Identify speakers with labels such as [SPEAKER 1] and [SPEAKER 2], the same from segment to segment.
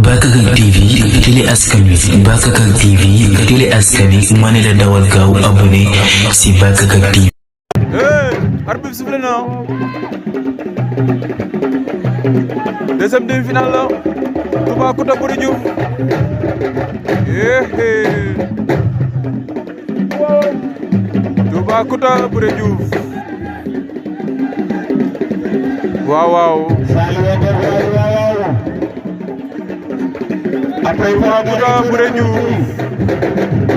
[SPEAKER 1] Bakakak TV télé askan wi Bakakak TV télé askan wi ma ne la dawal gaaw abonné si Bakakak TV.
[SPEAKER 2] Arbitre bi sifflé na deuxième demi-finale la Toubacouta Boury Diouf Toubacouta Boury Diouf waaw Toubacouta Boury Diouf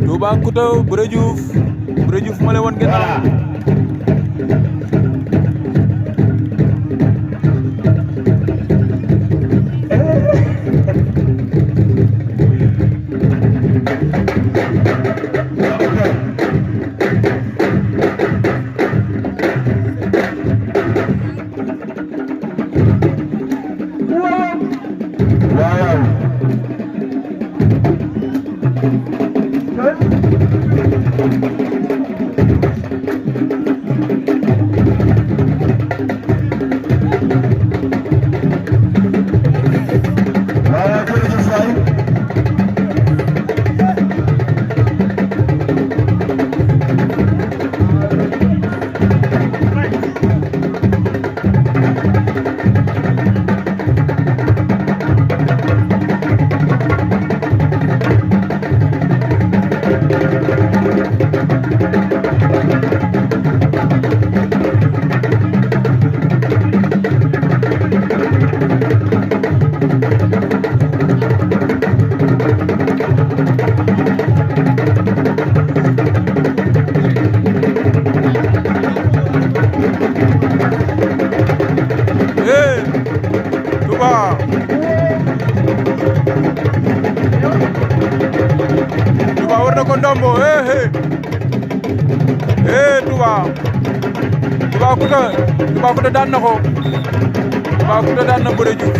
[SPEAKER 2] Toubacouta Boury Diouf ma lay woon gannaaw Touba war na ko ndombo Toubacouta daan na ko Toubacouta daan na Boury Diouf